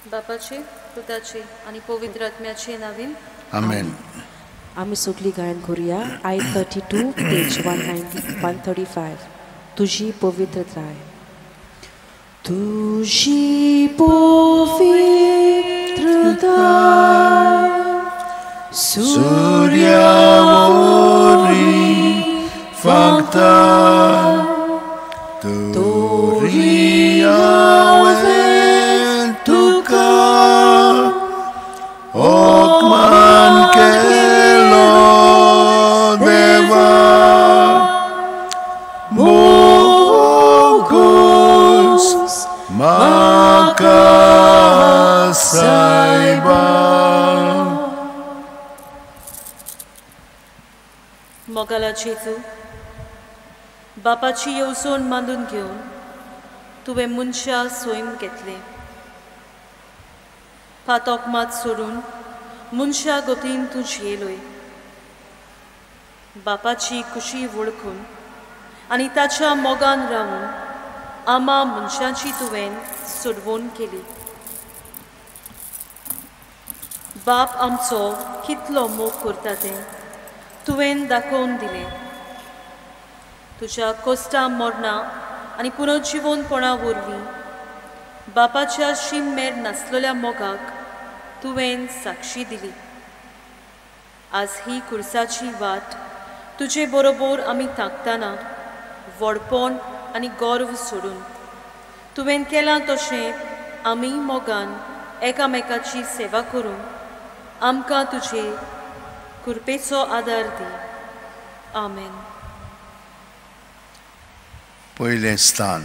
बापाचे, पुताचे आनी पवित्र आत्म्याचे नांवान आमेन. आमी सगळीं गायन करुया. I 32 page 135. तुजी पवित्रताय. तुजी पवित्रताय सुर्या वरी फांकता, तोरी हांवें तुका ओकमान केलो देवा, मोगूस म्हाका सायबा. मोगाला जेजू, बापाची येवजण मांडून घेवन तुवें मनशा सैम घेतलें. पातक मात सोडून मनशा गतीन तूं जियेलोय. बापाची खुशी वळखून आनी ताच्या मोगान रावून आमा मनशाची तुवें सोडवण केली. बाप आमचो कितलो मोग करता तें तुवें दाखोवन दिलें. तुज्या कोश्टा मरणां आनी पुनर्जिवनपणा वरवीं बापाच्या शीम मेर नासलेल्या मोगाक तुवें साक्षी दिली. आज ही कुर्साची वाट तुजे बरोबर आमी तांकतना व्हडपण आनी गर्व सोडून तुवें केलां तशें आमी मोगान एकामेकाची सेवा करून आमकां तुजे कृपेचो आदार दी. आमेन. पयलें स्थान.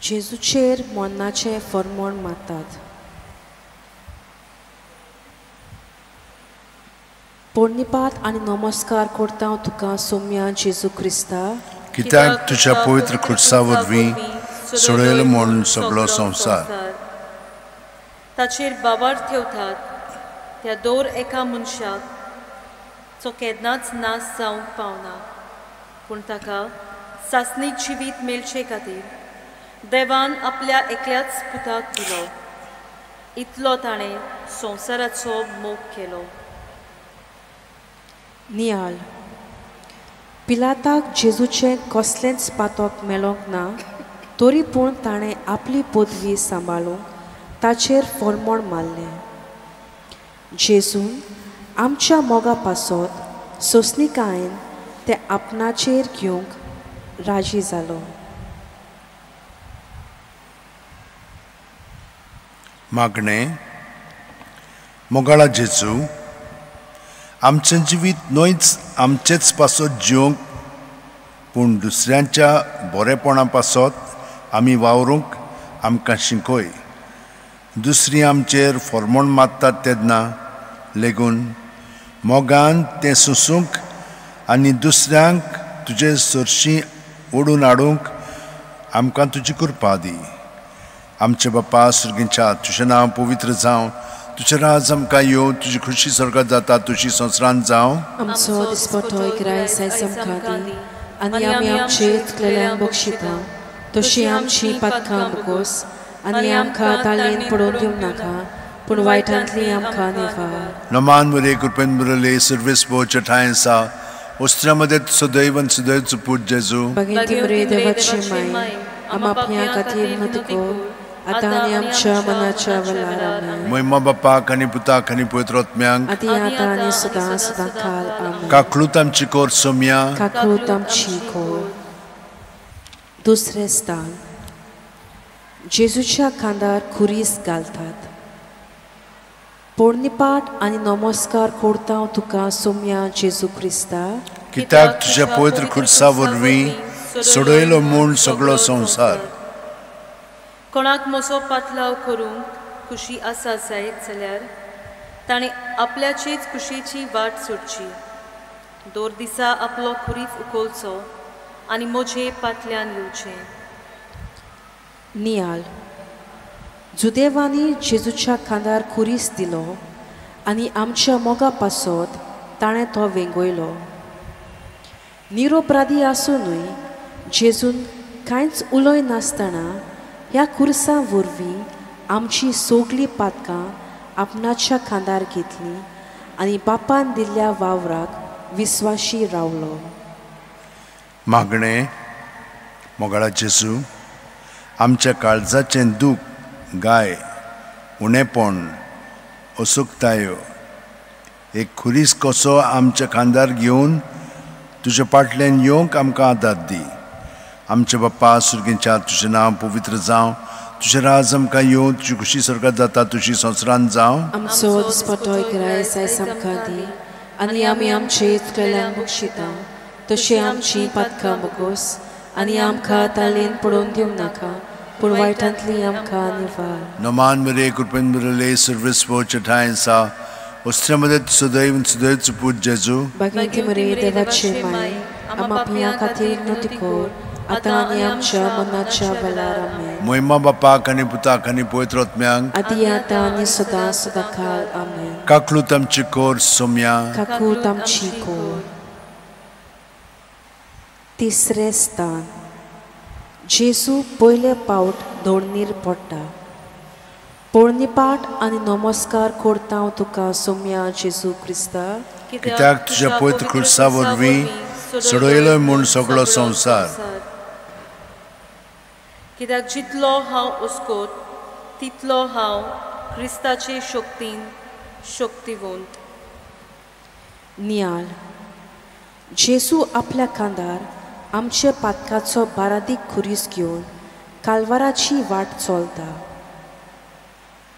जेजूचेर मरणाचें फर्मोण मारतात. पोरणीपात आनी नमस्कार करता तुका सोम्या जेजू क्रिस्ता, कित्याक तुज्या पवित्र खुर्सा वरवीं सोडयलो म्हूण सगळो संवसार. ताचेर बाबार ठेवतात त्या दर एका मनशाक जो केन्नाच नाश जावंक पावना, पूण ताका सासणीक जिवीत मेळचे खातीर देवान आपल्या एकल्याच पुताक दिलो. इतलो ताणें संवसाराचो मोग केलो. नियाल. पिलाताक जेजूचें कसलेंच पातक मेळोंक ना, तरी पूण ताणें आपली पदवी सांबाळूंक ताचेर फर्मोण मारलें. जेजून आमच्या मोगा पासत सोंसणीकायेन तें आपणाचेर घेवंक राजी जालो. मागणें. मोगाळा जेजू, आमचें जिवीत न्हयच आमचेच पासत जिवंक, पूण दुसऱ्यांच्या बरेपणा पासत आमी वावरूंक आमकां शिकय. दुसरी आमचेर फॉर्मोण मारतात तेन्ना लेगून मोगान तें सोंसूंक आनी दुसऱ्यांक तुजे सरशीं ओडून हाडूंक आमकां तुजी कृपा दी. आमचे बापा सर्गीच्या, तुजें नांव पवित्र जावं, तुजें राज आमकां येवं, तुजी खुशी स्वर्गात जाता तुजी संवसारांत जावं. आमचो दिसपटो इग्रायस आयज आमकां दी आनी आमी आमचे चुकलेल्यांक बक्षिता, तशी आमची पातकां बोगोस आनी आमकां ताळेन पडोवन दिवं नाका, पूण वायटांतली आमकां निवार. नमान मुरे कृपेन मुरले सर्वेस बोच्या ठांय आसा, वस्त्रा मदें सदैव आनी सदैव पूत जेजू. भगिनी मरे देवाची माय, आमा आपल्या खातीर विनंती कर, आतां आनी आमच्या मनाच्या वेळार. आमेन. महिमा बापाक आनी पुताक आनी पवित्र आत्म्यांक, आदी आतां आनी सदां सदां काल. आमेन. काकळूत आमची कोर सोम्या. काकळूत आमची कोर. दुसरें स्थान. जेजूच्या खांदार खुरीस घालतात. पोरणीपाट आनी नमस्कार करता तुका सोम्या जेजू क्रिस्ता, कित्याक तुज्या पवित्र खुर्सा वरवीं सोडयलो म्हूण सगळो संवसार. कोणाक म्हजो पातलाव करूंक खुशी आसा जायत जाल्यार ताणें आपल्याचेच खुशयेची वाट सोडची, दर दिसा आपलो खुरीस उखलचो आनी म्हजे पाटल्यान येवचें. नियाल. जुदेवांनी जेजूच्या खांदार खुरीस दिलो आनी आमच्या मोगा पासत ताणें तो वेंगयलो. निरोपराधी आसुनूय जेजून कांयच उलय नासतना ह्या खुर्सा वरवीं आमची सगळीं पातकां आपणाच्या खांदार घेतली आनी बापान दिल्ल्या वावराक विस्वाशी रावलो. मागणें. मोगाळा जेजू, आमच्या काळजाचें दूख, गाय, उणेपण, असुकतायो एक खुरीस कसो आमच्या खांदार घेवन तुज्या पाटल्यान येवंक आमकां आदार दी. आमच्या बाप्पा सुर्गेच्या, तुजें नांव पवित्र जावं, तुजें राज आमकां येवं, तुजी खुशी स्वर्गात जाता तुजी संवसारांत जावं. आमचो दिसपटो ग्रायस आयज आमकां दी आनी आमी आमचे चुकलेल्यांक बक्षिता तशी आमची पातकां बगोस आनी आमकां तालेन पडोवन दिवं नाका पूण वायटांतली आमकां निवार. नमान मरे कृपेन भरले सर्वेस्पोचे ठांय आसा, वस्त्रा सदैव सदैव पूत जेजू. बागेंती मरे देवाचे माय, आमा पियां खातीर विनवती कर आतां आनी आमच्या मनाच्या वेळार. आमेन. मोहिमा बापाक आनी पुताक आनी पवित्र आत्म्यांक, आदी आतां आनी सदां सदांकाळ. आमेन. काकलूत आमची कोर सोम्या, काकूत आमची कोर. तिसरें स्थान. जेजू पयले पावट धोडणीर पडटा. पोळणीपाठ आनी नमस्कार करता हांव तुका सोम्या जेजू क्रिस्ता, कित्याक तुज्या पवित्र खुर्सा वरवीं सोडयलो म्हूण सगळो संवसार. कित्याक जितलो हांव उस्कोत तितलो हांव क्रिस्ताचे शक्तीन शक्तिवंत. नियाळ. जेजू आपल्या खांदार आमचे पातकाचो बारादीक खुरीस घेवन कालवाराची वाट चलता.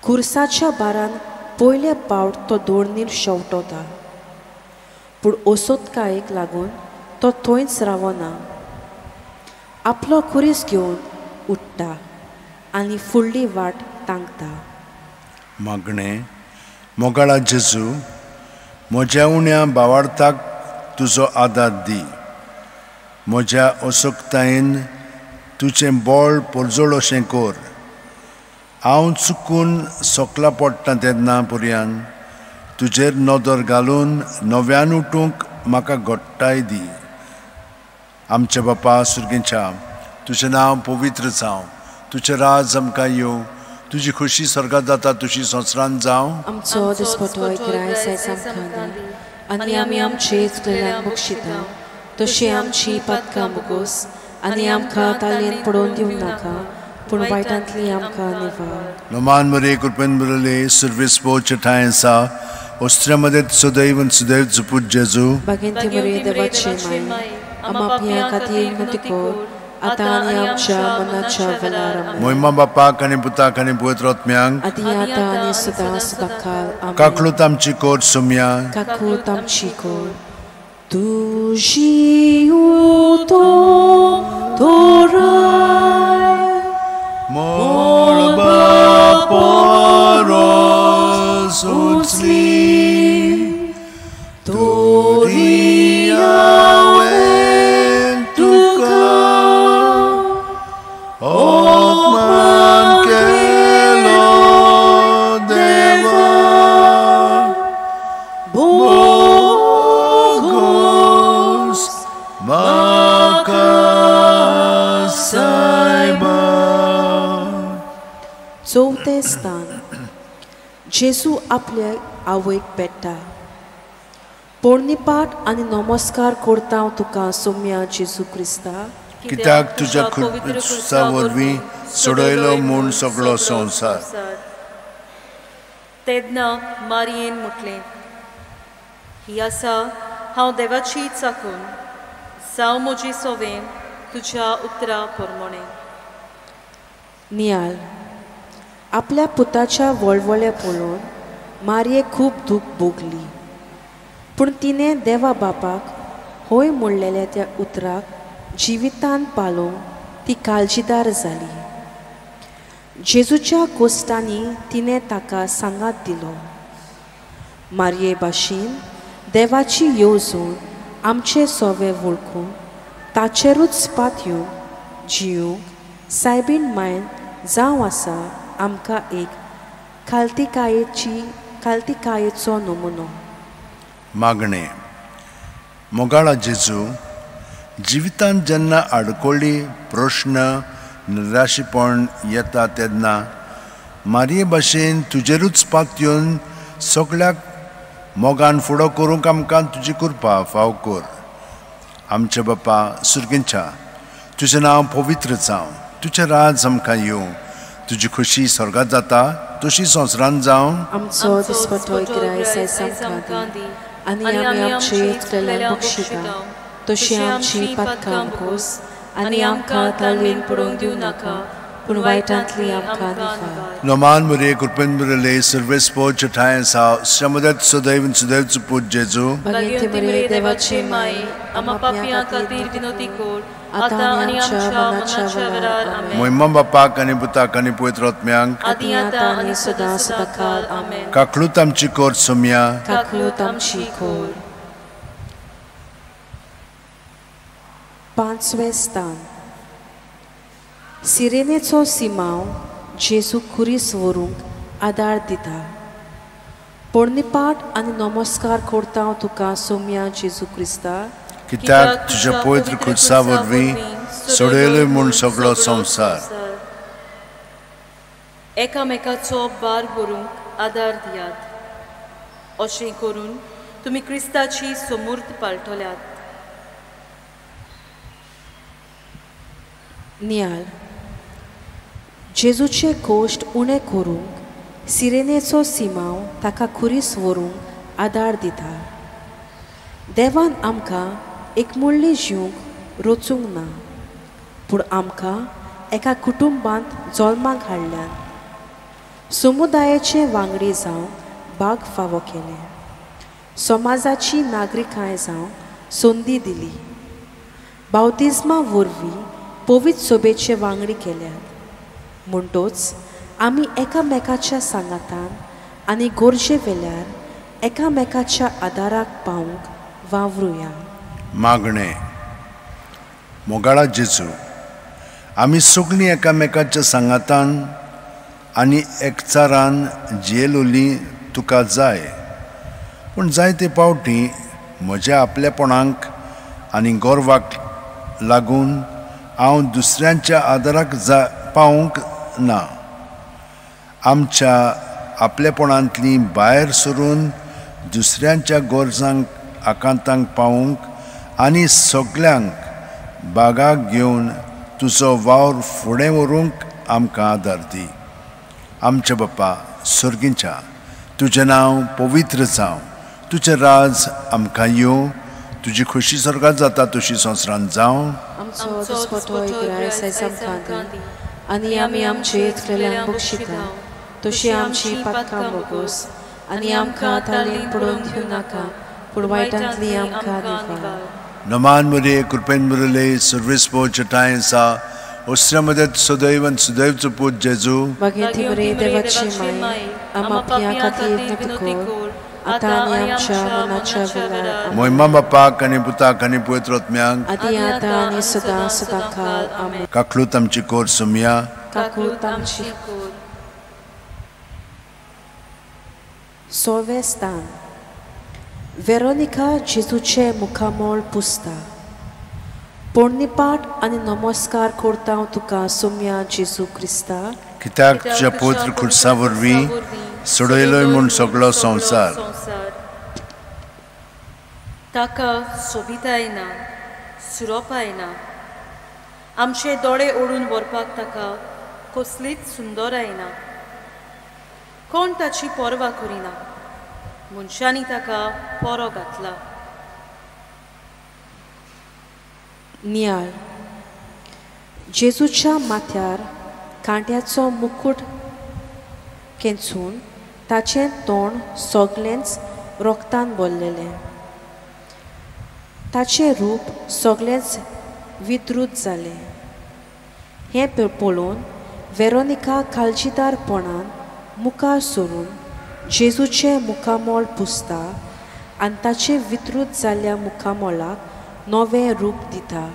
खुर्साच्या बारान पयले पावट तो दोडणीर शेवटता, पूण ओसोतकायेक लागून तो थंयच रावना. आपलो खुरीस घेवन उठ्ठा आनी फुडली वाट तांकता. मागणें. मोगाळा जेजू, म्हज्या उण्या बावार्थाक तुजो आदार दी. म्हज्या असक्तायेन तुजें बळ परजळ अशें कर. हांव चुकून सोकला पडटा तेन्ना पर्यान तुजेर नदर घालून नव्यान उठूंक म्हाका घट्टाय दी. आमच्या बापा सुर्गेच्या, तुजें नांव पवित्र जावं, तुजें राज आमकां येवं, तुजी खुशी स्वर्गात जाता तुजी संवसारांत जावं. आमचो दिसपटो ग्रायस आयज आमकां दी आनी आमी आमचे चुकलेल्यांक बक्षिता तशी आमची पातकां बगोस आनी आमकां तालेन पडोवन दिवं नाका पूण वायटांतली आमकां निवार. नमान मरे कृपेन भरले सर्वेस्पोचे ठांय आसा, वस्त्रा मदत सदैव सदैव पूत जेजू. बागेंती मरे देवाचे माय, आमा पियां खातीर विनवती कर आतां आनी आमच्या मनाच्या वेळार. आमेन. मोहिमा बापाक आनी पुताक आनी पवित्र आत्म्यांक, आदी आतां आनी सदां सदांकाळ. आमेन. काकलूत आमची कोर सोम्या, काकूत आमची कोर. तुजी उतो तोराय मळबा परस उंचली, तरी हांवें तुका अपमान केलो देवा, बोगोस म्हाका सायबा. चवथें स्थान. जेजू आपल्या आवयक पेट्टा. पोरणीपाठ आनी नमस्कार करता हांव तुका सोम्या जेजू क्रिस्ता, कित्याक तुज्या खुर्सा वरवीं सोडयलो म्हूण सगळो संवसार. तेन्ना मारयेन म्हटलें, ही आसा हांव देवाची चाकून, जावं म्हजी सोवें तुज्या उतरा प्रमाणें. नियाळ. आपल्या पुताच्या वळवळे पळोवन मारये खूब दूख भोगली, पूण तिणें देवा बापाक होय म्हणलेल्या त्या उतराक जिवितान पालोवंक ती काळजीदार जाली. जेजूच्या कोश्टांनी तिणें ताका सांगात दिलो. मारये भाशेन देवाची येवजण आमचे सोवे वळखून ताचेरूच पातयेवन जिवंक सायबीण मायन जावं आसा आमकां एक खालतिकायेचो नमुनो. मागणें. मोगाळा जेजू, जिवितांत जेन्ना आडखळी, प्रश्न, निराशीपण येता तेन्ना मारये भाशेन तुजेरूच पातयेवन सगळ्याक मोगान फुडो करूंक आमकां तुजी कृपा फाव कर। आमच्या बापा सुर्गींच्या, तुजें नांव पवित्र जावं, तुजें राज आमकां येवं, तुजी खुशी स्वर्गात जाता तशी संवसारांत जावं। आमचो दिसपटो ग्रास आयज आमकां दी आनी आमी आमचे चुकलेल्यांक बक्षिता तशी आमची पातकां बोगोस आनी आमकां ताळेन पडोवंक दिवं नाका पूण वायटांतली आमकां निवार। नमान मरिये, कृपेन भरिल्ले, सर्वेस्पोर ठांय आसा, श्रमदत्त सदैव सुदैवचो पूत जेजू। भाग्यवंती मरिये, देवाची माई, आम्हा पापयां खातीर विनवती कर आतां आनी आमच्या मरणाच्या वेळार। आमेन। महिमा बापाक आनी पुताक आनी पवित्र आत्म्याक, आदी आतां आनी सदां सदांकाळ। आमेन। काकलूत आमची कोर सोम्या, काकलूत आमची कोर। पांचवें स्थान। सिरेनेचो सिमांव जेजू खुरीस व्हरूंक आदार दिता। पोरणीपाठ आनी नमस्कार करता तुका सोम्या जेजू क्रिस्ता, कित्याक तुज्या पवित्र खुर्सा वरवीं सोडयलो म्हूण सगळो संवसार। एकामेकाचो भार भरूंक आदार दियात, अशें करून तुमी क्रिस्ताची समूर्त पाळटल्यात। नियाल। जेजूचे कोश्ट उणें करूंक सिरेनेचो सिमांव ताका खुरीस व्हरूंक आदार दिता। देवान आमकां एकमुळ्ळी जिवंक रचूंक ना, पूण आमकां एका कुटुंबांत जल्माक हाडल्यान समुदायाचे वांगडी जावंक भाग फावो केले, समाजाची नागरिकांय जावंक संदी दिली, बावतिज्मा वरवीं पवित्र सोबेचे वांगडी केल्यात। म्हणटोच आमी एकामेकाच्या सांगातान आनी गरजे वेल्यार एकामेकाच्या आदाराक पावूंक वावरुया। मागणें। मोगाळा जेजू, आमी सगळीं एकामेकाच्या सांगातान आनी एकचारान जियेलोली तुका जाय, पूण जायते पावटी म्हज्या आपलेपणाक आनी गर्वाक लागून हांव दुसऱ्यांच्या आदाराक पावूंक ना। आमच्या आपलेपणांतली भायर सरून दुसऱ्यांच्या गरजांक आकांतांक पावूंक आनी सगल्यांक बागाक घेवन तुजो वावर फुडें व्हरूंक आमकां आदार दी। आमच्या बापा सर्गींच्या, तुजें नांव पवित्र जावं, तुजें राज आमकां येवं, तुजी खुशी स्वर्गात जाता तशी संवसारांत जावं। आमचो दिसपटो ग्रास आयज आमकां दी आनी आमी आमचे चुकलेल्यांक बक्षिता तशी आमची पातकां बोगोस आनी आमकां ताळेन पडोवंक दिवं नाका पूण वायटांतली आमकां निवार। नमान मरिये, कृपेन भरिल्ले, सर्वेस्पोर ठांय आसा, ओस्त्र्या सदैव सुदैवचो पूत जेजू। भाग्यवंती मरिये, देवाची माई, आम्हा पापयां खातीर विनवती कर आतां आनी आमच्या मरणाच्या वेळार। महिमा बापाक आनी पुताक आनी पवित्र आत्म्याक, आदी आतां आनी सदां सदांकाळ। आमेन। काकलूत आमची कोर सोम्या, काकलूत आमची कोर। सवें स्थान। वेरोनिका जेजूचें मुखामळ पुसता। पोरणीपाठ आनी नमस्कार करता तुका सोम्या जेजू क्रिस्ता, कित्याक तुज्या पवित्र खुर्सा वरवीं सोडयलो म्हूण सगळो संवसार। ताका सोबिताय ना, सुरोपाय ना, आमचे दोळे ओडून व्हरपाक ताका कसलीच सुंदराय ना। कोण ताची पर्वा करिना, मनशांनी ताका पोरो घातला। नियाळ। जेजूच्या माथ्यार कांट्याचो मुकूट केंचून ताचें तोंड सगळेंच रोगतान भरलेलें, ताचें रूप सगळेंच विद्रूत जालें। हें पळोवन वेरोनिका काळजीदारपणान मुखार सरून जेजूचें मुखामळ पुसता आनी ताचें विद्रूत जाल्ल्या मुखामळाक नवें रूप दिता।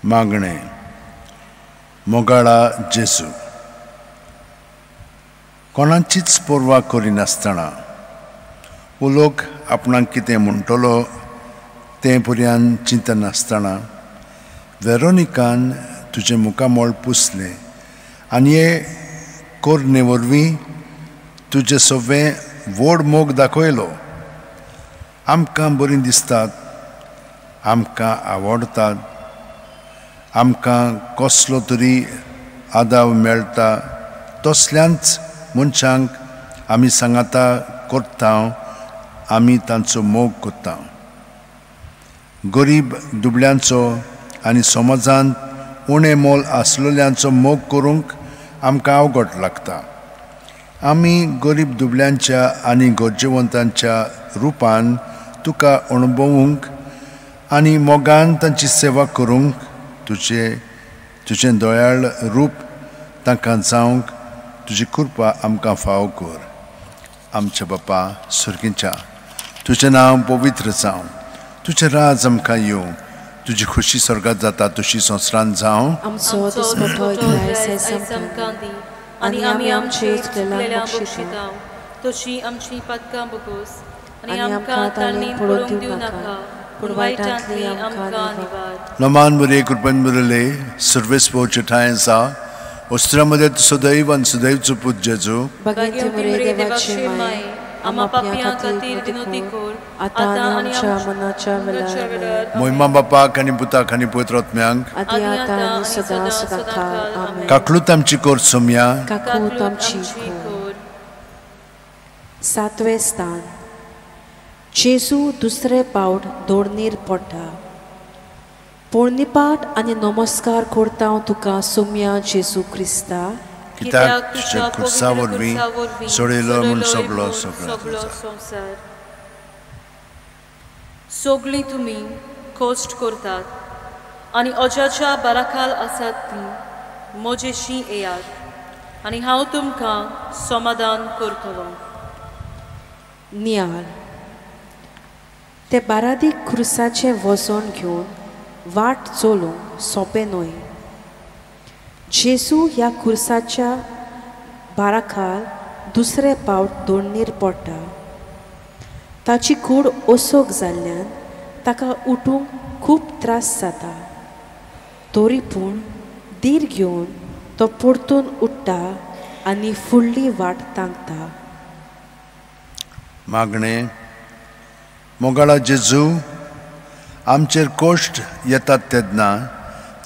मागणें। मोगाळा जेजू, कोणाचीच पर्वा करिनासतना उलोक आपणाक कितें म्हणटलो तें पर्यान चिंतनासतना वेरोनिकान तुजें मुखामळ पुसलें आनी हे कोरणे वरवीं तुजें सगळें व्हड मोग दाखयलो. आमकां बरीं दिसतात, आमकां आवडटात, आमकां कसलो तरी आदाव मेळटा तसल्यांच मनशांक आमी सांगाता करता, आमी तांचो मोग करता. गरीब दुबळ्यांचो आनी समाजांत उणें मोल आसलेल्यांचो मोग करूंक आमकां अवघड लागता. आमी गरीब दुबळ्यांच्या आनी गरजेवंतांच्या रुपान तुका अणभवूंक आनी मोगान तांची सेवा करूंक तुजें दयाळ रूप तांकां जावंक तुजी कृपा आमकां फावो कर. आमच्या बापा सुर्गींच्या, तुजें नांव पवित्र जावं, तुजें राज आमकां येवं, तुजी खुशी स्वर्गात जाता तशी संवसारांत जावं. आमचो दिसपट्टो ग्रास आयज आमकां दी आनी आमी आमचे चुकलेल्यांक बक्षिता तशी आमची पातकां बगोस आनी आमकां ताळणीन पडूंक दिवं नाका, पूण वायटांतली आमकां निवार. नमान बरे कृपेन बरले सर्वेस पोवचे ठांय आसा वस्त्रां मदें सदैव आनी सदैवचो पूत जेजू. भाग्यवंती मरिये देवाची माय, आम्हा पापयां खातीर विनवती कर आतां आनी आमच्या मनाच्या वेळार. मोहिमा बापाक आनी पुताक आनी पवित्र आत्म्यांक आदी आतां आनी सदां सदांकाळ. आमेन. काकलूत आमची कर सोमया, काकूत आमची कर. सातवें स्थान. जेजू दुसरे पावट दोडणीर पडटा. पोरणीपाठ आनी नमस्कार करता तुका सोमया जेजू क्रिस्ता, कित्याक तुज्या खुर्सा वरवीं सोडयलो म्हूण सगळो सगळो संवसार. सगळीं तुमी कश्ट करतात आनी अजाच्या बाराखाल आसात ती म्हजेशी येयात आनी हांव तुमकां समाधान करतलो. नियाळ. ते बारादीक खुर्साचें वजन घेवन वाट चलूंक सोंपें न्हय. जेजू ह्या खुर्साच्या बाराखाल दुसरे पावट दोडणीर पडटा. ताची कूड ओसोक जाल्ल्यान ताका उठूंक खूब त्रास जाता, तरी पूण धीर घेवन तो परतून उठ्ठा आनी फुडली वाट तांकता. मागणें. मोगाळा जेजू, आमचेर कश्ट येतात तेन्ना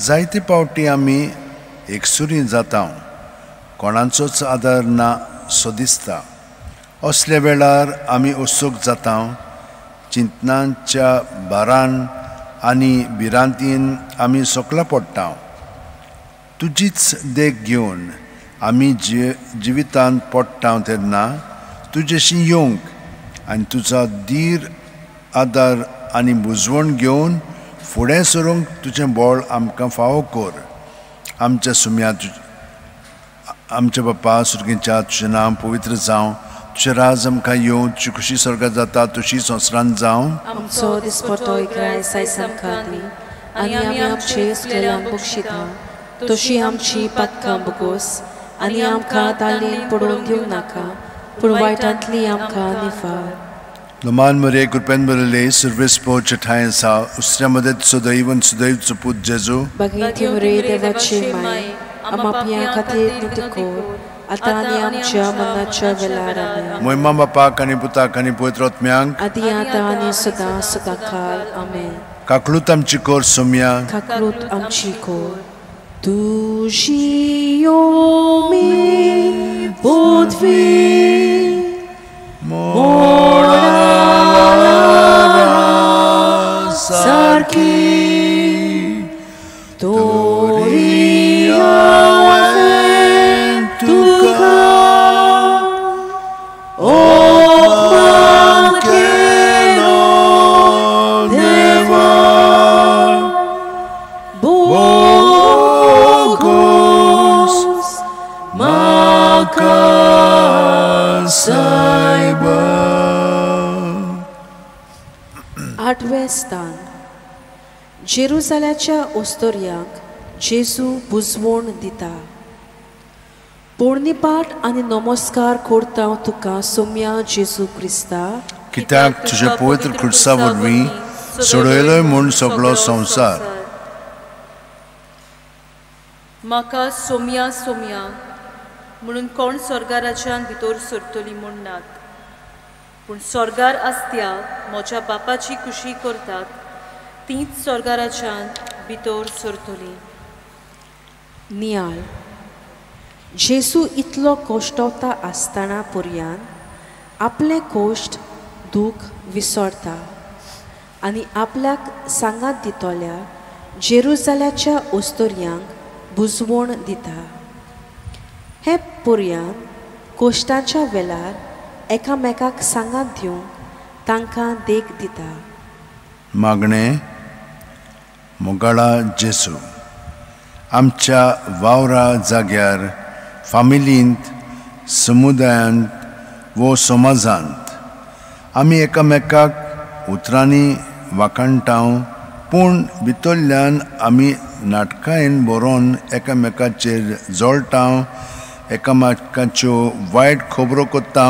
जायते पावटी आमी एकसुरी जाता, कोणाचोच आदार ना सो दिसता. असल्या वेळार आमी उत्सूक जाता, चिंतनाच्या भारान आनी भिरांतीन आमी सकला पडटा. तुजीच देख घेवन आमी जिवितांत पडटा तेन्ना तुजेशी येवंक आनी तुजो धीर आदार आनी बुजवण घेवन फुडें सरूंक तुजें बळ आमकां फावो कर. आमच्या सुम्या आमच्या बापा सुर्गींच्या, तुजें नांव पवित्र जावं, तुजें राज आमकां येवं, तुजी खुशी स्वर्गात जाता तशी संवसारांत जावं. आमचो दिसपट्टो ग्रास आयज आमकां दी आनी आमी आमचे चुकलेल्यांक बक्षिता तशी आमची पातकां बगोस आनी आमकां ताळणीन पडूंक दिवं नाका, पूण वायटांतली आमकां निवार. नमान मरिये कृपेन भरिल्ले सर्वेस पोवचे ठांय आसा उसऱ्या मदें सदैव आनी सदैवचो पूत जेजू. भाग्यवंती मरिये देवाची माय, आम्हा पापयां खातीर विनवती कर आतां आनी आमच्या मनाच्या वेळार. आमेन. मोहिमा बापाक आनी पुताक आनी पवित्र आत्म्यांक आदी आतां आनी सदां सदांकाळ. आमेन. काकलूत आमची कर सोमया, काकलूत आमची कर. तुजी ओमी पृथ्वी सारकी तोरी हांवें तुका अपमान केलो देवा, बोगोस म्हाका सायबा. आठवें स्थान. जेरुजाल्याच्या ओस्तोर्यांक जेजू बुजवण दिता. पोरणीपाठ आनी नमस्कार करता तुका सोम्या जेजू क्रिस्ता, कित्याक तुज्या पवित्र खुर्सा वरवीं सोडयलोय म्हूण सगळो संवसार. म्हाका सोम्या सोम्या म्हणून कोण स्वर्गाराच्यान भितर सरतली म्हूण नात, पूण स्वर्गार आसत्या म्हज्या बापाची खुशी करतात तींच स्वर्गाराच्यान भितर सरतली. नियाळ. जेजू इतलो कोश्टवता आसतना पुरयान आपलें कोश्ट दूख विसरता आनी आपल्याक सांगात दितल्या जेरुजाल्याच्या ओस्तोरयांक बुजवण दिता. हे पुरयान कोश्टाच्या वेळार एकामेकाक सांगात दिवंक तांकां देख दिता. मागणें. मोगाळा जेजू, आमच्या वावरा जाग्यार, फामिलींत, समुदायांत वो समाजांत आमी एकामेकाक उतरांनी वाखाणटाव, पूण भितरल्यान आमी नाटकायेन बरोवन एकामेकाचेर जळटाव, एकामेकाच्यो वायट खबरो करता,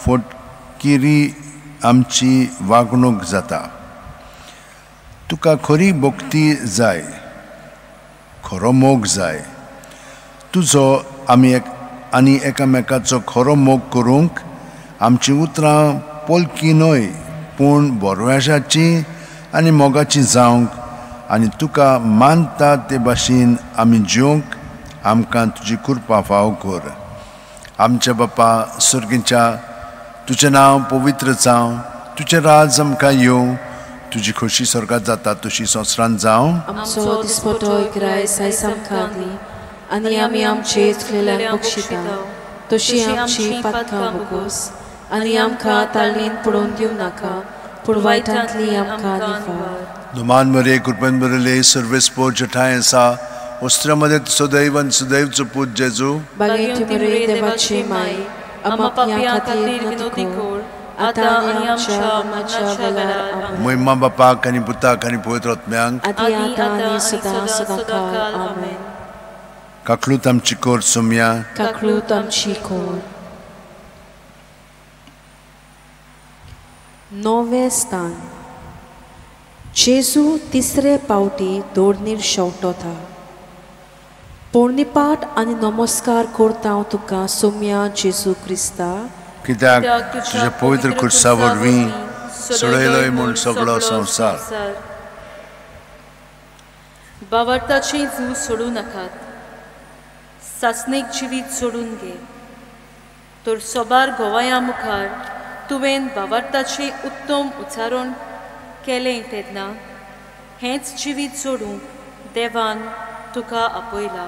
फटकिरी आमची वागणूक जाता. तुका खरी भक्ती जाय, खरो मोग जाय. तुजो आमी एक आनी एकामेकाचो खरो मोग करूंक आमचीं उतरां पोलकी न्हय पूण बरव्याशाची आनी मोगाची जावंक आनी तुका मानता ते भाशेन आमी जिवंक आमकां तुजी कृपा फाव कर. आमच्या बापा सर्गीच्या, तुजें नांव पवित्र जावं, तुजें राज आमकां येवं, तुजी खोशी स्वर्गात जाता तशी संवसारांत जावं. आमचो दिसपटो ग्रायस आयज आमकां दी आनी आमी आमचे चुकलेल्यांक बक्षिता तशी आमची पातकां बोगोस आनी आमकां ताळणेन पडोवन दिवं नाका पूण वायटांतली आमकां निवार. दुमान मरे कृपेन बरले सर्वेस्पोर जठाय आसा वस्त्रामध्ये सदैव आनी सदैवचो पूत जेजू. बागेंत मरे देवाची माय, आम्हा पापयां खातीर विनोती कर आतां आनी आमच्या मरणाच्या वेळार. आमेन. महिमा बापाक आनी पुताक आनी पवित्र आत्म्यांक, आदी आतां आनी सदां सदांकाळ. आमेन. काकलूत आमची कोर सोम्या, काकलूत आमची कोर. नवें स्थान. जेजू तिसरे पावटी दोडणीर शेवटता. पोरणीपाठ आनी नमस्कार करता हांव तुका सोम्या जेजू क्रिस्ता, कित्याक तुज्या पवित्र खुर्सा वरवीं सोडयलोय म्हूण सगळो संवसार. बावडताचें जू सोडूं नाकात, सासणीक जिवीत सोडून घे, तर सोबार गोवाया मुखार तुवें बावडताचें उत्तम उच्चारण केलें तेन्ना हेंच जिवीत सोडूंक देवान तुका आपयला.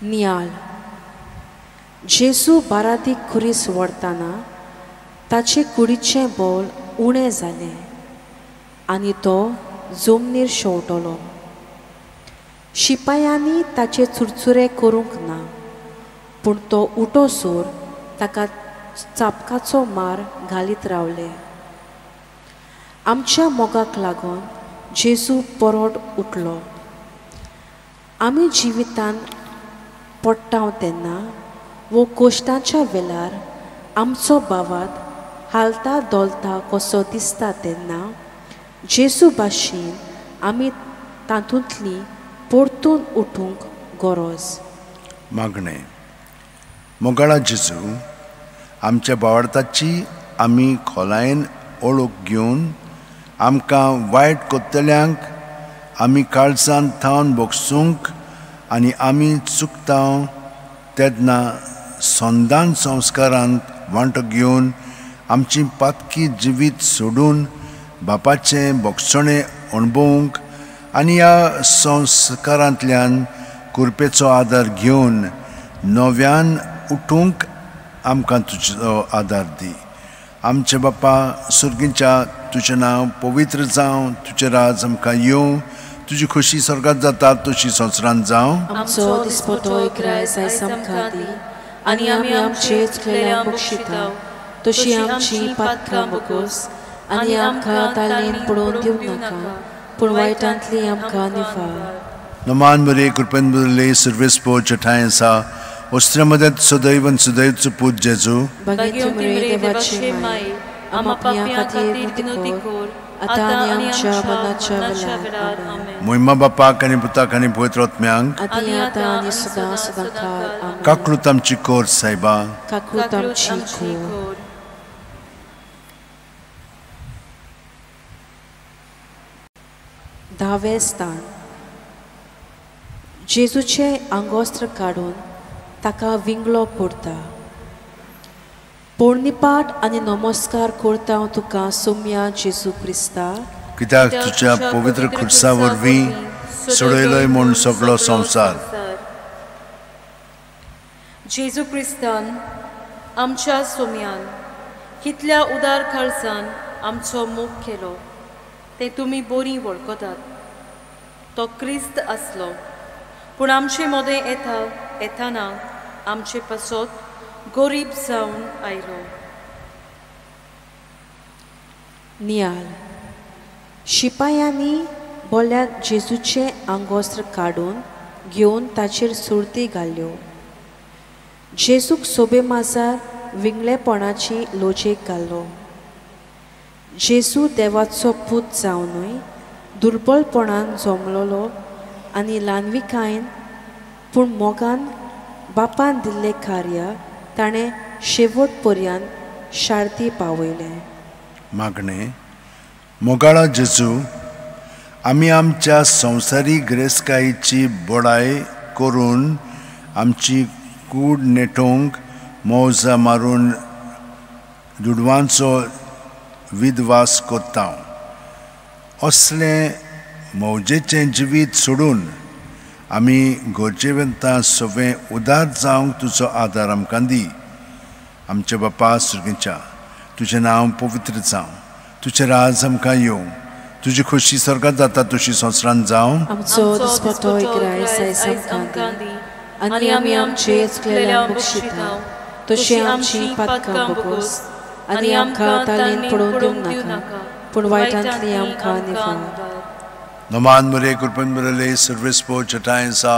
नियाळ. जेजू बारादीक खुरीस व्हरतना ताचे कुडीचें बोल उणें जालें आनी तो जमनीर शेंवटलो. शिपायांनी ताचे चुरचुरे करूंक ना, पूण तो उठोसर ताका चापकाचो मार घालीत रावले. आमच्या मोगाक लागून जेजू परत उठलो. आमी जिवितान पडटा तेन्ना वो कोश्टाच्या वेळार आमचो बावात हालता डोलता कसो दिसता तेन्ना जेजू भाशेन आमी तातूंतली परतून उठूंक गरज. मागणें. मोगाळा जेजू, आमच्या बावडताची आमी खोलायेन ओळख घेवन आमकां वायट करतल्यांक आमी काळजांत थावन बोगसूंक आनी आमी चुकता तेन्ना संदान संस्कारांत वांटो घेवन आमची पातकी जिवीत सोडून बापाचें बोगसणें अणभवूंक आनी ह्या संस्कारांतल्यान कृपेचो आदार घेवन नव्यान उठूंक आमकां तुजो आदार दी. आमचे बापा सर्गीच्या, तुजें नांव पवित्र जावं, तुजें राज आमकां येवं, तुजी खोशी स्वर्गात जाता तशी संवसारांत जावं. आमचो दिसपटो ग्रायस आयज आमकां दी आनी आमी आमचे चुकलेल्यांक बक्षिता तशी आमची पातकां बोगोस आनी आमकां ताळणेन पडोवन दिवं नाका पूण वायटांतली आमकां निवार. नमान बरे कृपेन बरले सर्वेस्पोर जठाय आसा वस्त्रामध्ये सदैव आनी सदैवचो पूत जेजू. बागेंत मरे देवाची माय, आमा पापयां खातीर विनवती कर आतां आनी आमच्या मरणाच्या वेळार. आमेन. मोहिमा बापाक आनी पुताक आनी पवित्र आत्म्यांक आदी आतां आनी सदां सदां काळ. आमेन. काकूत आमची कोर सायबा. काकूत आमची कोर. धावें स्थान. जेजूचें आंगोस्त्र काडून ताका विंगळो करता. पोरणीपाठ आनी नमस्कार करता हांव तुका सोम्या जेजू क्रिस्ता, कित्याक तुज्या पवित्र खुर्सा वरवीं सोडयलोय म्हूण सगळो संवसार. जेजू क्रिस्तान आमच्या सोम्यान कितल्या उदार काळजान आमचो मोग केलो तें तुमी बरीं वळखतात. तो क्रिस्त आसलो पूण आमचे मदें येता येताना आमचे पासत गरीब जावन आयलो. नियाल. शिपायांनी बोल्याक जेजूचें आंगोस्त्र काडून घेवन ताचेर सुरती घाल्यो. जेजूक सोबे माजार विंगळेपणाची लोजेक घालो. जेजू देवाचो पूत जावनूय दुर्बलपणान जमलोलो आनी ल्हानविकायेन पूण मोगान बापान दिल्लें कार्य ताणें शेवट पर्यंत शार्ती पावयलें. मागणें. मोगाळा जेजू, आमी आमच्या संवसारी गिरेस्तकायेची बडाय करून आमची कूड नेटोवंक मौजा मारून दुडवांचो विदवास करता. असलें मौजेचें जिवीत सोडून आमी गरजेवंतां सगळें उदार जावंक तुजो आदार आमकां दी. आमच्या बापा सुर्गेच्या, तुजें नांव पवित्र जावं, तुजें राज आमकां येवं, तुजी खोशी स्वर्गात जाता तशी संवसारांत जावं. आमचो दिसपटो इग्रायस आयज आमकां दी आनी आमी आमचे चुकलेल्यांक बक्षिता तशी आमची पातकां बोगोस आनी आमकां तालीन पडोवन दिवं नाका पूण वायटांतली आमकां निवार. नमान मुरे कृपेन मुरले सर्वेस्पो जटायसा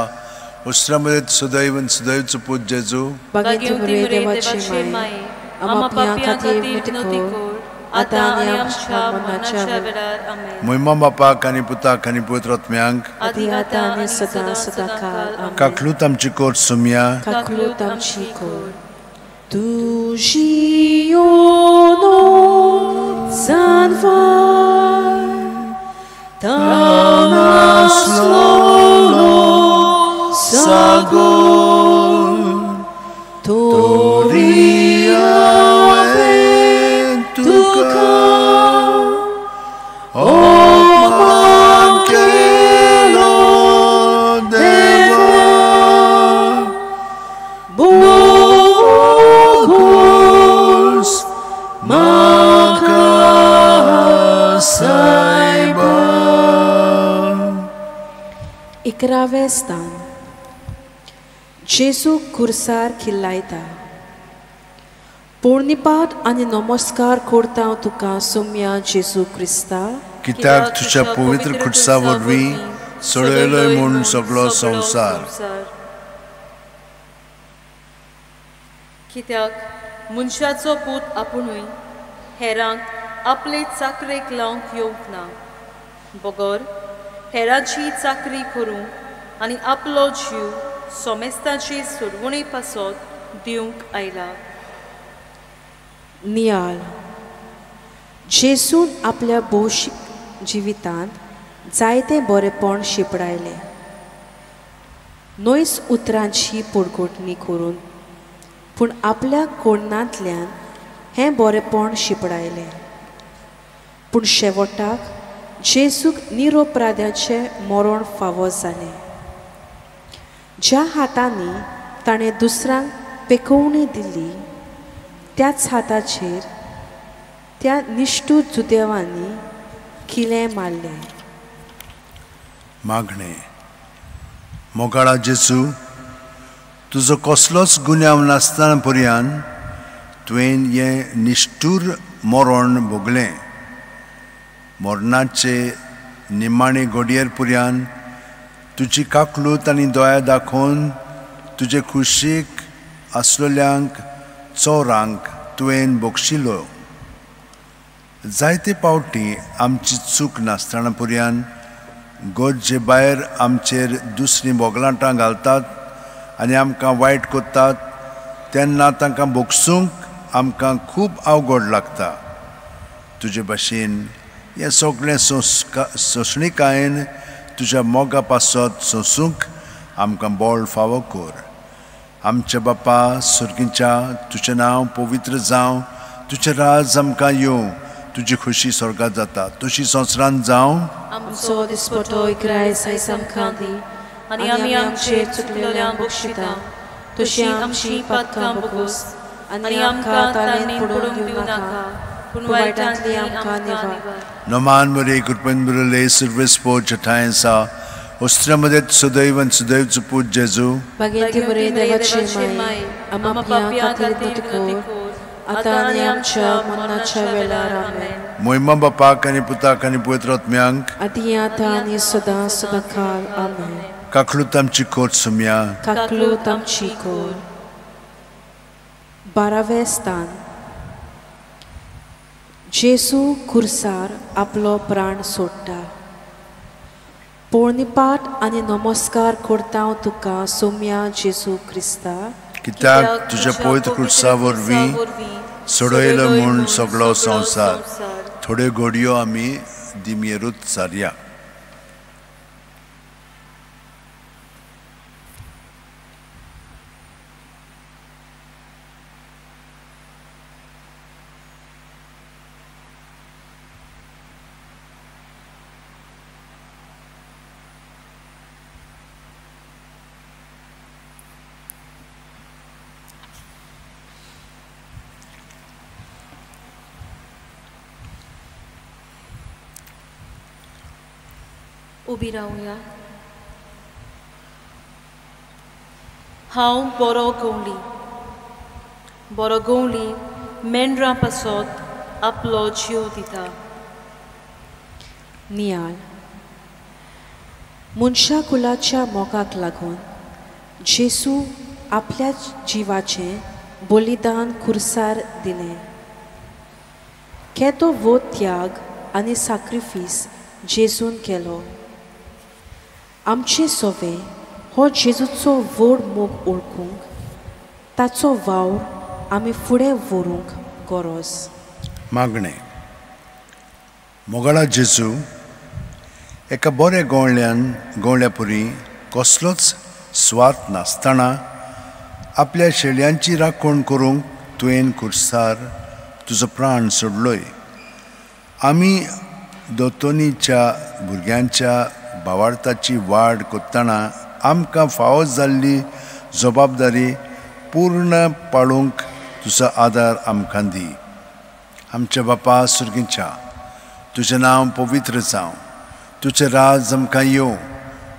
उस्त्रमृत सदैव सदैव पूत जेजू. बागेंत मुरे देवाचे माये, आमा पापयां खातीर विनवती कर आतां आनी आमच्या मरणाच्या वेळार. आमेन. मोहिमा बापाक आनी पुताक आनी पवित्र आत्म्यांक आदी आतां आनी सदां सदां काळ. आमेन. काकलूत आमची कोर सुमया. काकलूत आमची कोर. तुजी ओनो जानवार तानासलो सागोर तोरी हांवें तुका अपमान केलो देवा, बोगोस म्हाका सायबा. इकरावें स्थान. जेजू खुर्सार खिल्लायता. पोरणीपाठ आनी नमस्कार करता हांव तुका सोम्या जेजू क्रिस्ता, कित्याक तुज्या पवित्र खुर्सा वरवीं सोडयलोय म्हूण सगळो संवसार. कित्याक मनशाचो पूत आपुणूय हेरांक आपले चाकरेक लावंक येवंक ना, बगर हेरांची चाकरी करूंक आनी आपलो जीव सोमेस्तांची सोडवणे पासत दिवंक आयला. नियाळ. जेजून आपल्या भौशीक जिवितांत जायते बरेपण शिंपडायलें. न्हयच उतरांची पोडगोटणी करून पूण आपल्या कोणांतल्यान हें बरेपण शिंपडायलें. पूण शेवटाक जेजूक निरोपराध्याचें मरण फावो जालें. ज्या हातांनी ताणें दुसऱ्यांक पेकोवणी दिली त्याच हाताचेर त्या निश्ठूर जुदेवांनी किलें मारलें. मागणें. मोगाळा जेजू, तुजो कसलोच गुन्यांव नासतना पर्यान तुवें हें निश्ठूर मरण भोगलें. मरणाचे निमाणे घडयेर पर्यान तुजी काकलूत आनी दया दाखोवन तुजे खुशीक आसलेल्यांक चोरांक तुवें बक्षिलो. जायते पावटी आमची चूक नासतना पुर्यान गरजे भायर आमचेर दुसरीं बोगलाटां घालतात आनी आमकां वायट करतात तेन्ना तांकां भोगसूंक आमकां खूब अवघड लागता। तुजे भाशेन हें सगळें सोंसणीकायेन तुज्या मोगा पासत सोंसूंक आमकां बळ फावो कर। आमच्या बापा सर्गीच्या, तुजें नांव पवित्र जावं, तुजें राज आमकां येवं, तुजी खुशी स्वर्गात जाता तशी संवसारांत जावं। आमचो दिसपटो इकराय आयज आमकां दी आनी आमी आमचे चुकलेल्यांक बक्षिता तशी आमची पातकां बोगोस आनी आमकां ताळेन पडूंक दिवं नाका पूण वायटांतली आमकां निवार। नमान मरे कृपेन बरले सर्वेस पोच ठांयसा उस्त्रमध्ये सदैव सदैव पूज जेजू। भाग्यवंती मरे देवाची माय, आम्हा पाप्यां खातीर विनंती कर आतां आनी आमच्या मरणाच्या वेळार। आमेन। मोहिमा बापाक आनी पुताक आनी पवित्र आत्म्यांक आदी आतां आनी सदां सदांकाळ। आमेन। काकलूत आमची कोर सुम्या, काकलूत आमची कोर। 12वें स्थान। जेजू खुर्सार आपलो प्राण सोडटा। पोरणीपाठ आनी नमस्कार करता तुका सोम्या जेजू क्रिस्ता, कित्याक तुज्या पवित्र खुर्सा वरवीं सोडयलो म्हूण सगळो संवसार। थोड्यो घडयो आमी दिमयेरूच सारया। उबी रावया। हांव बरो गवळी, बरो गवळी मेंढरां पासत आपलो जीव दिता। नियाळ। मनशा कुलाच्या मोगाक लागून जेजू आपल्या जिवाचें बलिदान खुर्सार दिलें। केदो वो त्याग आनी साक्रिफीस जेजून केलो। आमचे सोवे हो जेजूचो व्हड मोग ओळखूंक ताचो वावर आमी फुडें व्हरूंक गरज। मागणें। मोगाळा जेजू, एका बऱ्या गवळ्यान गवळ्यापुरी कसलोच स्वार्थ नासतना आपल्या शेळयांची राखण करूंक तुवें खुर्सार तुजो प्राण सोडलोय। आमी दोतोनीच्या भुरग्यांच्या भावार्थाची वाड करतना आमकां फावो जाल्ली जबाबदारी पूर्ण पाळूंक तुजो आदार आमकां दी। आमच्या बापा सर्गीच्या, तुजें नांव पवित्र जावं, तुजें राज आमकां येवं,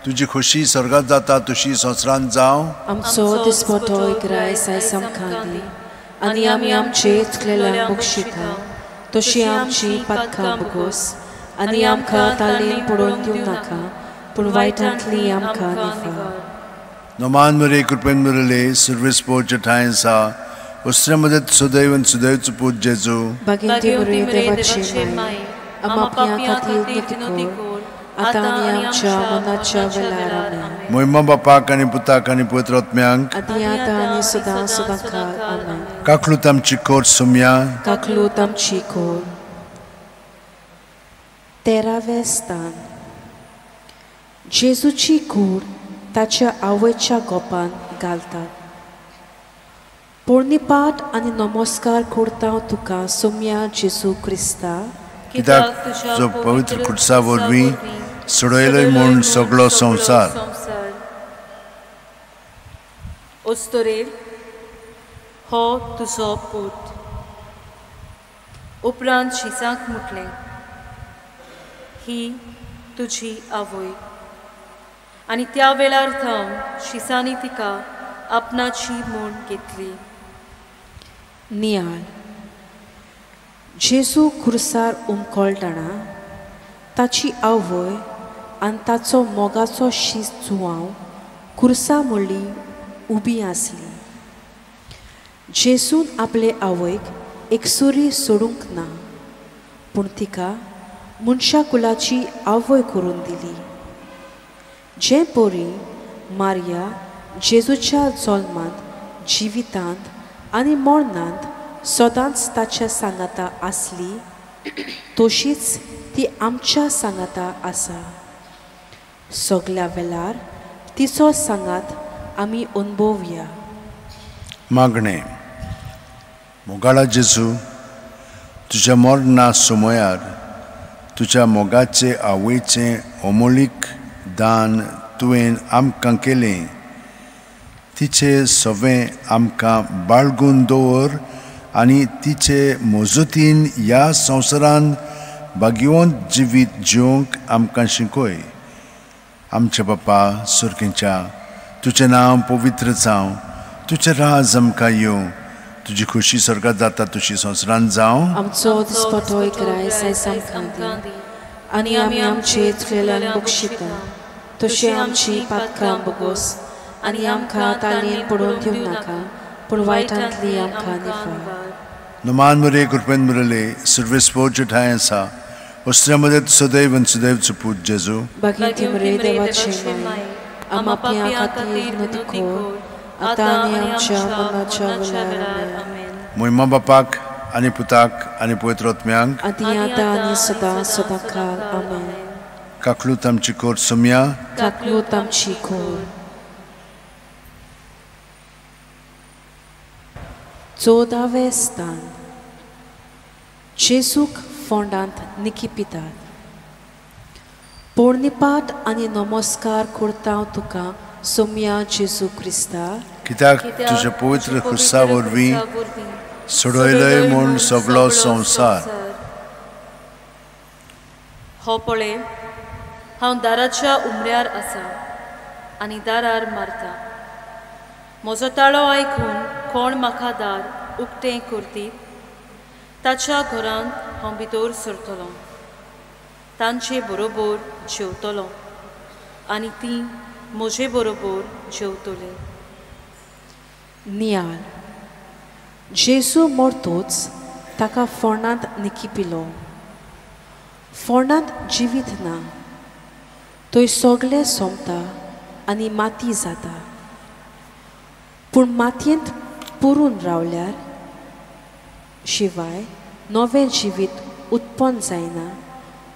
तुजी खोशी स्वर्गात जाता तशी संवसारांत जावं। आमचो दिसपटो इकराय आयज आमकां दी आनी आमी आमचे चुकलेल्यांक बक्षिता तशी आमची पातकां बोगोस आनी आमकां ताळेन पडूंक दिवं नाका पूण वायटांतली आमकां निवार। नमान मरे कृपेन बरले सर्वेस पोच ठांयसा उस्त्रमध्ये सदैव सदैव पूज जेजू। भाग्यवंती मरे देवाची माय, आम्हा पाप्यां खातीर विनंती कर आतां आनी आमच्या मरणाच्या वेळार। आमेन। मोहिमा बापाक आनी पुताक आनी पवित्र आत्म्यांक आदी आतां आनी सदां सदांकाळ। आमेन। काकलूत आमची कोर सुम्या, काकलूत आमची कोर। 13वें स्थान। जेजूची कूड ताच्या आवयच्या गोपान घालतात। पोरणीपाठ आनी नमस्कार करता तुका सोम्या जेजू क्रिस्ता, कित्याक तुजो पवित्र खुर्सा वरवीं सोडयलो म्हूण सगळो संवसार। अस्तुरेर हो तुजो पूत। उपरांत शिसाक म्हटलें, ही तुजी आवय। आनी त्या वेळार थावन शिसांनी तिका आपणाची म्हूण घेतली। नियाळ। जेजू खुर्सार उमकळटना ताची आवय आनी ताचो मोगाचो शीस जुवांव खुर्सा मुळी उबी आसली। जेजून आपले आवयक एकसुरी सोडूंक ना पूण तिका मनशा कुलाची आवय करून दिली. जे परी मारिया जेजूच्या जल्मांत, जिवितांत आनी मरणांत सदांच ताच्या सांगाता आसली, तशीच ती आमच्या सांगाता आसा. सगल्या वेळार तिचो सांगात आमी अनुभवया. मागणें. मोगाळा जेजू, तुज्या मरणा समयार तुज्या मोगाचे आवयचें अमोलीक दान तुवें आमकां केलें. तिचे सवें आमकां बाळगून दवर आनी तिचे मजतीन ह्या संवसारान भाग्यवंत जिवीत जिवंक आमकां शिकय. आमच्या बापा सुर्खेच्या, तुजें नांव पवित्र जावं, तुजें राज आमकां येवं, तुजी खुशी स्वर्गात जाता तशी संवसारान जावं. आमचो दिसपटो ग्रायस आयज आमकां दी आनी आमी आमचे चुकलेल्यांक बक्षिता, तशी आमची पातकां बोगोस आनी आमकां ताळयेन पडोवन दिवं नाका, पूण वायटांतली आमकां निफार. नमान मुरे कृपेन मुरले सर्वेस्पोचे ठांय आसा वस्त्र्या मदत सदैव आनी सदैव पूत जेजू. बागींती मुरे देवाचे माय, आमा पापयां खातीर विनंती कर, आतां आनी आमच्या मरणाच्या वेळार. आमेन. मोहिमा बापाक आनी पुताक आनी पवित्र आत्म्यांक, आदी आतां आनी सदां सदां काल. आमेन. काकलूत आमची कोर सोमया, काकलूत आमची कोर. 14वें स्थान. जेजूक फोंडांत निकिपितात. पोरणीपाट आनी नमस्कार करता तुका सोमया जेजू क्रिस्ता, कित्याक तुज्या पवित्र खुर्सा वरवीं सोडयलय म्हूण सगळो संवसार. हो पळय, हांव दाराच्या उमऱ्यार आसा आनी दारार मारता. म्हजो ताळो आयकून कोण म्हाका दार उक्तें करतीत, ताच्या घरांत हांव भितर सरतलो, तांचे बरोबर जेवतलो आनी तीं म्हजे बरोबर जेवतलीं. नियाळ. जेजू मरतोच ताका फोंडांत निकिपिलो. फोंडांत जिवीत ना, थंय सगळें सोंपता आनी माती जाता. पूण मातयेंत पुरून रावल्यार शिवाय नवें जिवीत उत्पन्न जायना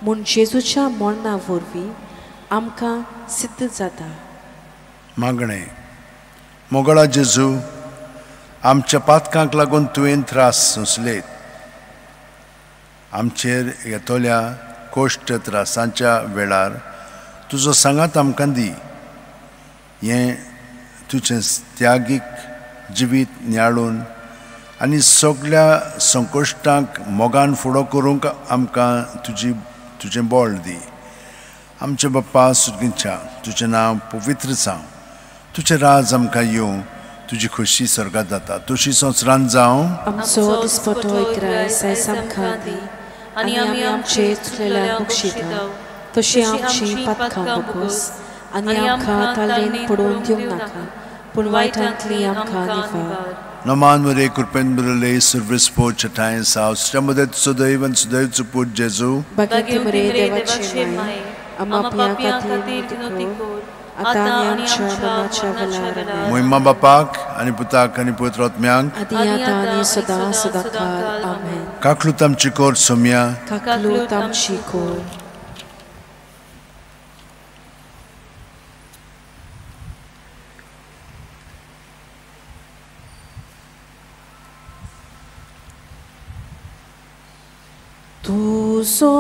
म्हूण जेजूच्या मरणा वरवीं आमकां सिद्ध जाता. मागणें. मोगळा जेजू, आमच्या पातकांक लागून तुवें त्रास सोंसलेत. आमचेर येतल्या कोश्ट त्रासांच्या वेळार तुजो सांगात आमकां दी. हें तुजें त्यागीक जिवीत नियाळून आनी सगळ्या संकश्टांक मोगान फुडो करूंक आमकां तुजें बळ दी. आमचे बाप्पा सुर्गींच्या, तुजें नांव पवित्र जावं, तुजें राज आमकां येवं, तुजी खुशी स्वर्गात जाता तशी संवसारान जावं. आमचो दिसपटो ग्रायस आयज आमकां दी आनी आमी आमचे चुकलेल्यांक बक्षिता, तशी आमची पातकां बोगोस आनी आमकां ताळयेन पडोवन दिवं नाका, पूण वायटांतली आमकां निफार. नमान मुरे कृपेन मुरले सर्वेस्पोचे ठांय सावच्या मदत सदैव आनी सदैव पूत जेजू. बागींती मुरे देवाचे माय, आमा पापयां खातीर विनंती कर, आतां आनी आमच्या मरणाच्या वेळार. आमेन. मोहिमा बापाक आनी पुताक आनी पवित्र आत्म्यांक, आदी आतां आनी सदां सदां काल. आमेन. काकलूत आमची कोर सोमया, काकलूत आमची कोर. Tu so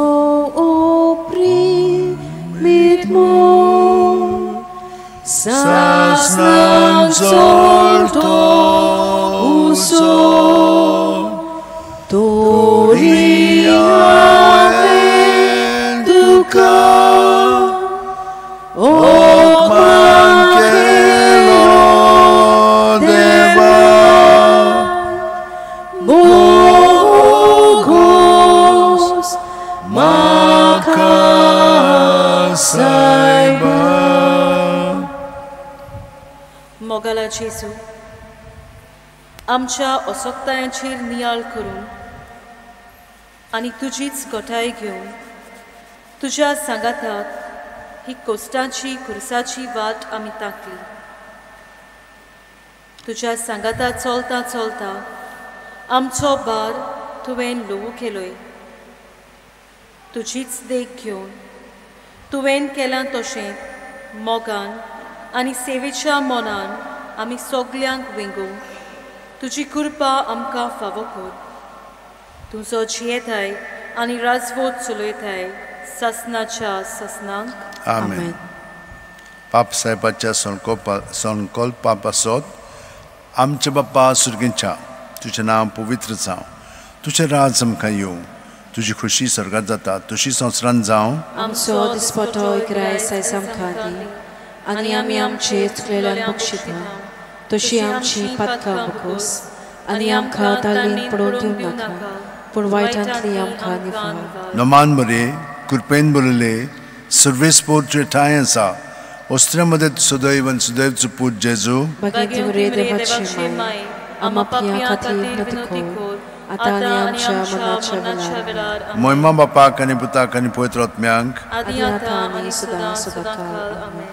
oprimit mo, sasnan solto uso, toria venduca, okmankelo deva, Bogos makasaiba. मोगाला जेजू, आमच्या असक्तायांचेर नियाळ करून आनी तुजीच गोठाय घेवन तुज्या सांगाताक ही कोश्टाची खुर्साची वाट आमी ताकली। तुज्या सांगाता चलता चलता आमचो भार तुवें ल्हवू केलोय। तुजीच देख घेवन तुवें केलां तशें मोगान आनी सेवेच्या मनान आमी सगल्यांक वेंगोवंक तुजी कृपा आमकां फावो कर। तुजो जियेताय आनी राजवट चलयताय सासनाच्या सासनांक। आमेन। पाप साहेबाच्या संकल्पा पासत आमच्या बाप्पा सुर्गेंच्या तुजें नांव पवित्र जावं, तुजें राज आमकां येवं, तुजी खुशी स्वर्गात जाता तशी संवसारांत जावं। आमचो दिसपटो इकराय आयज आमकां दी आनी आमी आमचे चुकलेल्यांक बक्षिता तशी आमची पातकां बकोस आनी आमकां तालीन पडोवन दिवं नाका पूण वायटांतली आमकां निफाळ। नमान बरे कृपेन बरले सर्वेस्पोर तुजे ठांय आसा, वस्त्रा मदें सदैव आनी सदैव पूत जेजू। बागेंत देवाची माय आमा पापयां खातीर विनवती कर आतां आनी आमच्या मरणाच्या वेळार। महिमा बापाक आनी पुताक आनी पवित्र आत्म्याक आदी आतां आनी सदां सदांकाळ। आमेन।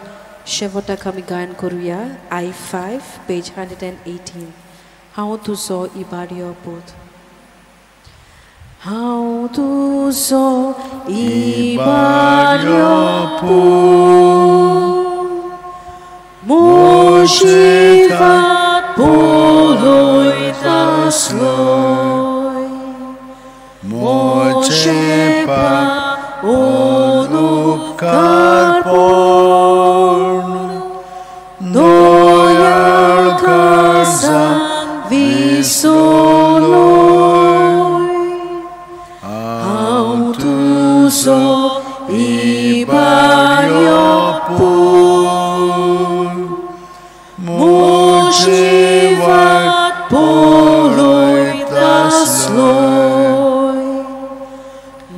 शेवटाक आमी गायन करुया I5 page 118। हांव तुजो इबाड्यो पूत, हांव तुजो इबाड्यो पूत, म्हजी वाट पळयतासलोय, म्हजें पाप अनुपकार पडून दयाळ काळजान विसरलोय। हांव तुजो इबाड्यो पूत, म्हजी वाट पळयतासलोय,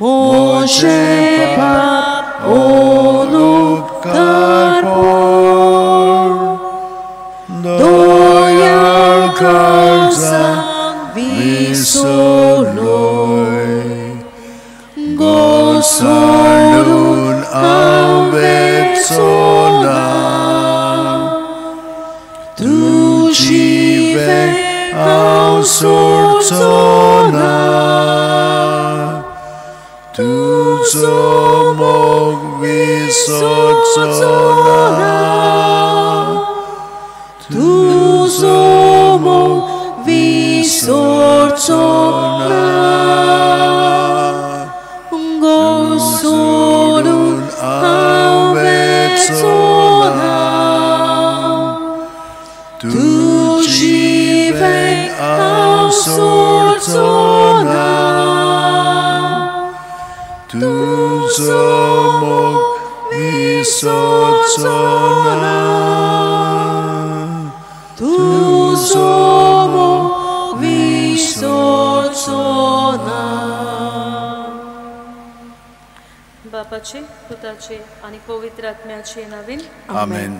म्हजें पाप अनुपकार पडून दयाळ काळजान विसरलोय। गोसाळून हांव वेचोना, तुजी वेग हांव सोडचोना, तुजो मोग विसरचोना, तुजो मोग विसरचोना। गोसोडून हांव वेचोना, तुजी वेग हांव सोडचोना, तुजो मोग विसरचोना, तुजो मोग विसरचोना। बापाचे पुताचे आनी पवित्र आत्म्याचे नांवान आमेन।